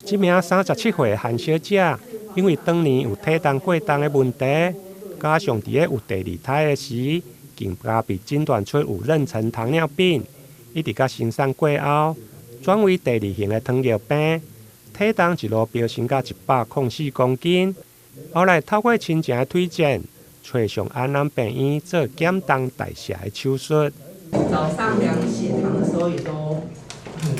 這名37歲的韓小姐，因為當年有體重過重的問題，加上佇咧有第二胎的時，更加被診斷出有妊娠糖尿病，一直佮生產過後，轉為第二型的糖尿病，體重一路飆升到104公斤。後來透過親情的推薦，揣上安南病院做減重代謝的手術。早上量血糖的時候也都很，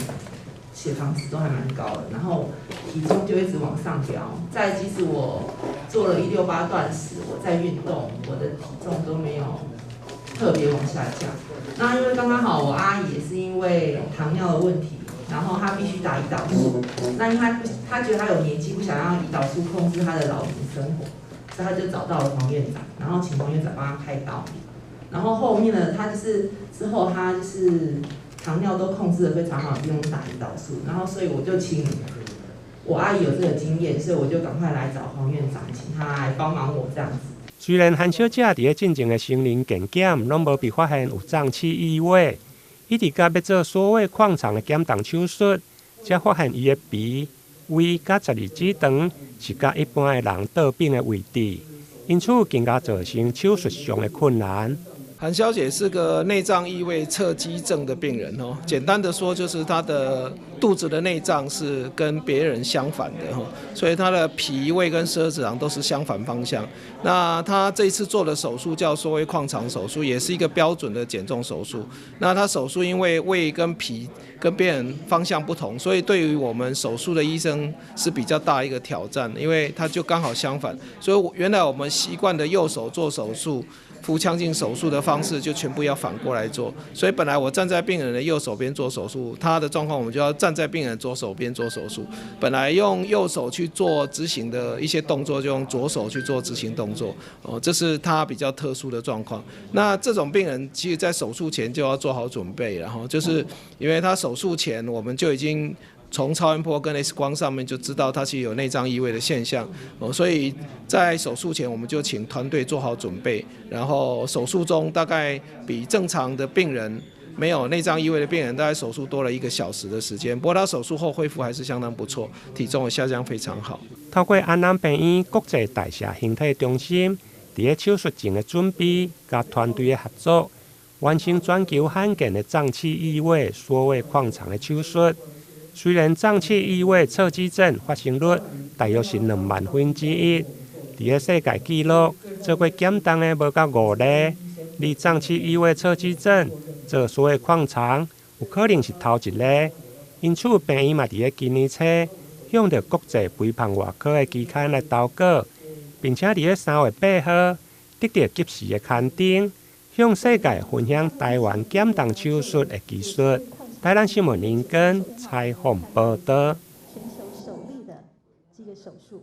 血糖值都還蠻高的，然後體重就一直往上飆。再即使我做了168斷食，我在運動，我的體重都沒有特別往下降。那因為剛剛好我阿姨也是因為糖尿的問題，然後她必須打胰島素。那因為她覺得她有年紀，不想讓胰島素控制她的老年生活，所以她就找到了黃院長，然後請黃院長幫她開刀。然後後面呢，她就是之後她就是糖尿都控制得非常好，不用打胰島素。然後所以我就請我阿姨有這個經驗，所以我就趕快來找黃院長，請他來幫忙我這樣子。雖然韓小姐佇咧進前的成人健檢攏無被發現有臟器異位，一直到欲做縮胃擴腸的減重手術，才發現伊的脾、胃佮十二指腸是佮一般的人倒反的位置，因此更加造成手術上的困難。韓小姐是個內臟異位側畸症的病人哦，簡單的說就是她的肚子的內臟是跟別人相反的哈，所以她的脾胃跟十二指腸都是相反方向。那她這次做的手術叫縮胃擴腸手術，也是一個標準的減重手術。那她手術因為胃跟脾跟別人方向不同，所以對於我們手術的醫生是比較大一個挑戰，因為他就剛好相反。所以原來我們習慣的右手做手術，腹腔鏡手術的方式就全部要反過來做，所以本來我站在病人的右手邊做手術，他的狀況我們就要站在病人左手邊做手術。本來用右手去做執行的一些動作，就用左手去做執行動作。哦，這是他比較特殊的狀況。那這種病人其實在手術前就要做好準備，然後就是因為他手術前我們就已經從超音波跟 X 光上面就知道他其實有內臟異位的現象，哦，所以在手術前我們就請團隊做好準備，然後手術中大概比正常的病人沒有內臟異位的病人，大概手術多了1個小時的時間。不過他手術後恢復還是相當不錯，體重也下降非常好。透過安南病院國際代謝形體中心，佇咧手術前的準備佮團隊的合作，完成全球罕見的臟器異位縮胃擴腸的手術。雖然臟器異位側畸症發生率大約是2萬分之一，佇咧世界紀錄做過減重的無到五例，而臟器異位側畸症做縮胃擴腸有可能是頭一例，因此病院嘛佇咧今年初向著國際肥胖外科的期刊來投稿，並且佇咧3月8號得著及時的刊登，向世界分享台灣減重手術的技術。台南新聞林根採訪報導。全球首例的這個手術。